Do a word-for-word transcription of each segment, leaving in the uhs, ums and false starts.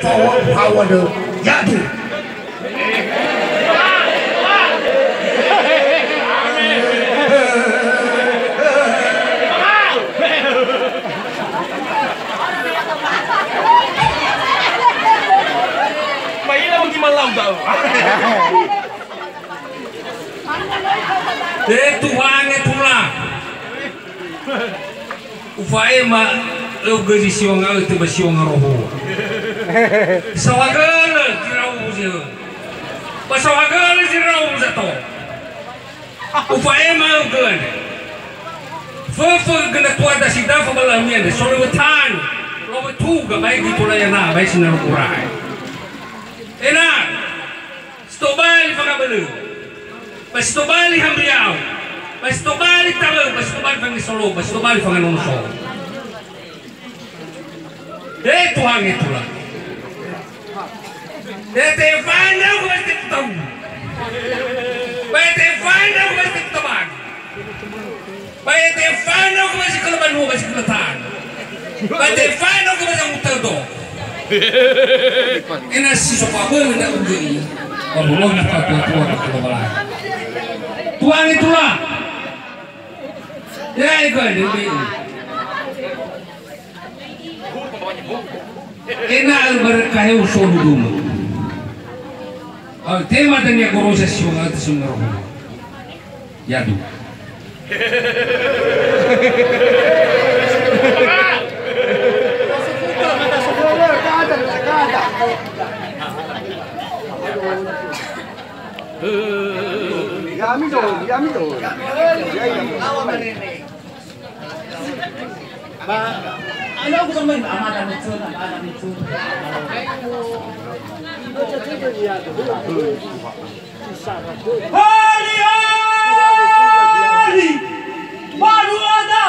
Fa'oha'ö andrö, ya'abu. Ma'ila mungkin malau da'ö. Tetu wange tula. Ufa'ema lö göi zi siwanga'ö töba siwanga rohua. Saohagölö zi rawu zi hö. Ba saohagölö zi rawu zato. Ufa'ema lö göi. Föfö göna tua dasi dafa ba lami andre. Solo wetanu. Lo wetuga bae göi tola yana, bae sinaro kurai. Ena. Si tobali fangabölö. Ba si tobali hambriau. Ba si tobali tawö, ba si tobali fangesolo, ba si tobali fanganono so. He Tuhange tula. He tefanau ba si tebutau. Ba he tefanau ba si tebutau. Ba he tefanau ba si kölö banua ba si kölö tanö. Ba he tefanau ba si kölö tanö. Ena si so fabölö ndra'ugö i. Ba bologö na fatua-tua ba kölö balai. Tuhange tula. Ya, ego, ego, ego. Ena'ö barökaheu solu duma. Au tema dania goroisa siwanga'ö tösöngöroho. Yadu. Ya'ami do, ya'ami do. Ba, ana aku sampai amada muncul, amada muncul. Hali, hali, baru ada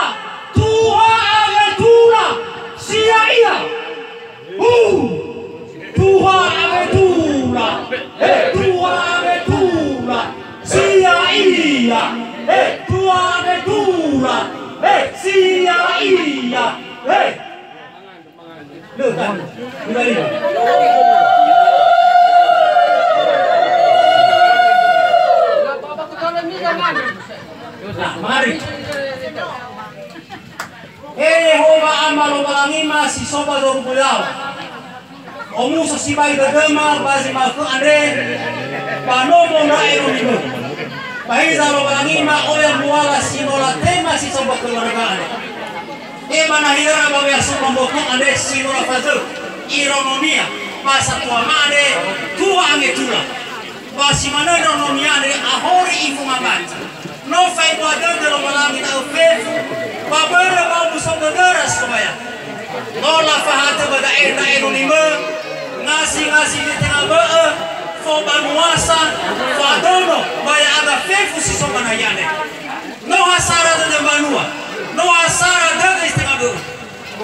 tuha awe tula, sia ia. Hu! Tuha awe tula. He tuha awe tula. Sia ia. He tuha awe tula. He sia ia. He. Lö, tan. Udah ini. Nah, mari. He Yehowa Ama Lowalangima si so ba zorugo yaŵa. Omuso sibai dödöma ba zi ma'ökhö andre, ba no mondra'e nonimö. Ba hiza Lowalangima oya mbuala si no latema si so ba keluarga andre. E ba nahia ba we'asoma mboto andre si no lafazö iraononia ba satuama andre tuha angetula. Ba si manö ndraononia andre ahori ifu mabati. No faebua dödö Lowalangi da'ö fefu, ba börö wa'omuso dödöra si tobaya. No lafahatö ba da'e ndra enonimö, ngasi-ngasi zi tenga bö'ö, fobanuasa, fa'adono, ba ya'aga fefu si so ba nahia andre. No ha sara dödö mbanua, no ha sara dödö zi tenga bö'ö.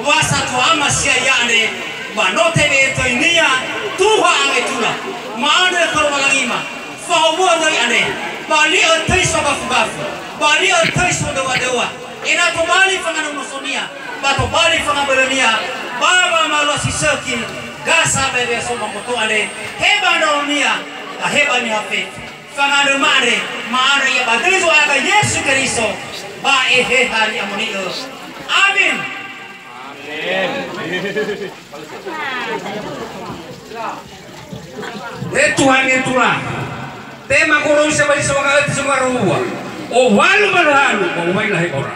Wa satuama sia ia andre, ba no tebe'e töinia tuha angetula. Ma'andrö khö Lowalangima, fahowu'ö döi andre, ba li'ö töi so gafu-gafu, ba li'ö töi so döua-döua. Ena'ö tobali fanganonosonia, ba tobali fangabölönia, ba wamalua si sökhi, gasa ba we'asoma mboto andre, he ba ndraononia, ba he ba niha fefu. Fangandrö ma'andrö, ma'andrö ia ba döi Zo'aya Yesu Keriso, ba Eheha Ni'amoni'ö. Amin. Amin. He Tuhange tula. Tema goroisa ba zi so wanga'ö töi so ngarua. Owalu mbalu halu, ba uwaila he ora.